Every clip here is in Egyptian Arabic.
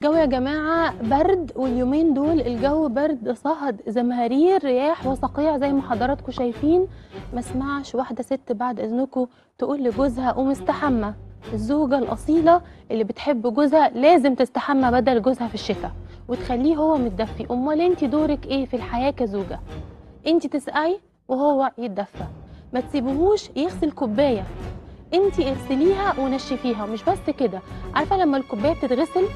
الجو يا جماعة برد، واليومين دول الجو برد صهد زمهرير رياح وصقيع زي ما حضراتكم شايفين. ما اسمعش واحدة ست بعد إذنكم تقول لجوزها قوم استحمى. الزوجة الأصيلة اللي بتحب جوزها لازم تستحمى بدل جوزها في الشتاء وتخليه هو متدفي. أمال انت دورك ايه في الحياة كزوجة؟ انت تسقعي وهو يتدفى، ما تسيبوهوش يغسل كوباية، انت اغسليها ونشفيها. ومش بس كده، عارفة لما الكوباية بتتغسل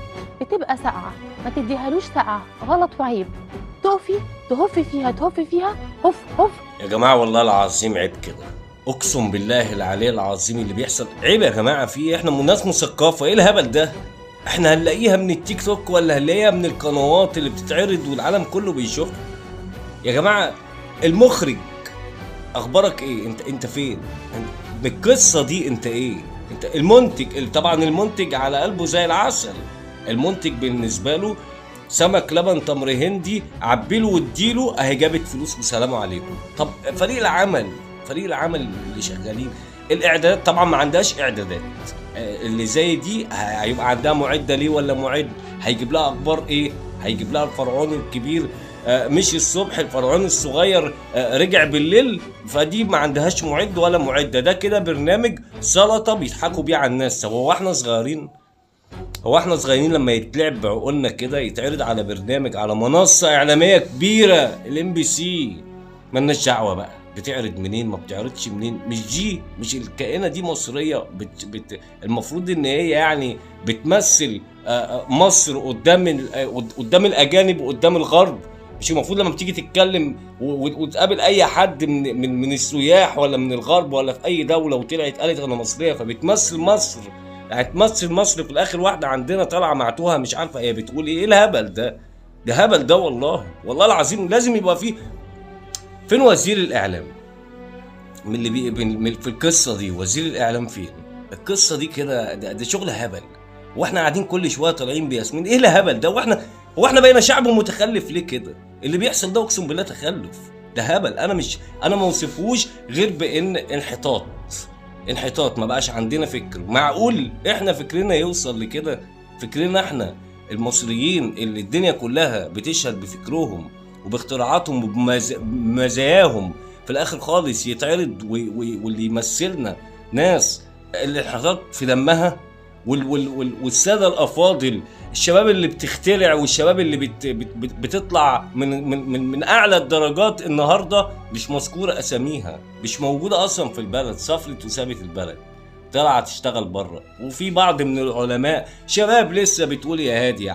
بتبقى ساقعة، ما تديهالوش ساقعة، غلط وعيب. تقفي تهفي فيها تهفي فيها هف هف. يا جماعة والله العظيم عيب كده، اقسم بالله العلي العظيم اللي بيحصل عيب يا جماعة. في ايه؟ احنا ناس مثقفة، ايه الهبل ده؟ احنا هنلاقيها من التيك توك ولا هنلاقيها من القنوات اللي بتتعرض والعالم كله بيشوفها؟ يا جماعة المخرج اخبارك ايه؟ انت فين؟ بالقصة دي انت ايه؟ انت المنتج، طبعا المنتج على قلبه زي العسل. المنتج بالنسبة له سمك لبن تمر هندي، عبيله واديله اهي جابت فلوس وسلام عليكم. طب فريق العمل، فريق العمل اللي شغالين الاعدادات طبعا ما عندهاش اعدادات اللي زي دي. هيبقى عندها معده ليه ولا معد؟ هيجيب لها اخبار ايه؟ هيجيب لها الفرعون الكبير مشي الصبح، الفرعون الصغير رجع بالليل. فدي ما عندهاش معد ولا معده. ده كده برنامج سلطة بيضحكوا بيه على الناس. هو احنا صغيرين؟ هو احنا صغيرين لما يتلعب بعقولنا كده، يتعرض على برنامج على منصة اعلامية كبيرة الMBC، مالناش دعوه بقى بتعرض منين ما بتعرضش منين. مش دي، مش الكائنه دي مصرية بت المفروض ان هي يعني بتمثل مصر قدام قدام الاجانب وقدام الغرب. مش المفروض لما بتيجي تتكلم وتقابل اي حد من من من السياح ولا من الغرب ولا في اي دولة وطلعت قالت انا مصرية فبتمثل مصر، يعني تمثل مصر في الاخر واحدة عندنا طالعه معتوها مش عارفه هي بتقول ايه. ايه الهبل ده؟ ده هبل ده والله، والله العظيم. لازم يبقى فيه فين وزير الاعلام من اللي بي في القصة دي؟ وزير الاعلام فين القصة دي كده؟ ده شغل هبل، واحنا قاعدين كل شوية طالعين بياسمين. ايه الهبل ده؟ واحنا هو احنا بقينا شعب متخلف ليه كده؟ اللي بيحصل ده اقسم بالله تخلف، ده هبل. انا ما وصفوش غير بان انحطاط، انحطاط. ما بقاش عندنا فكر. معقول احنا فكرنا يوصل لكده؟ فكرنا احنا المصريين اللي الدنيا كلها بتشهد بفكرهم وباختراعاتهم وبمزاياهم، في الاخر خالص يتعرض واللي يمثلنا ناس الانحطاط في دمها، والسادة الافاضل، الشباب اللي بتخترع والشباب اللي بت بت بت بتطلع من من من من اعلى الدرجات النهارده مش مذكورة اساميها، مش موجودة اصلا في البلد، سافرت وسابت البلد، طلعت تشتغل بره. وفي بعض من العلماء شباب لسه بتقول يا هادي.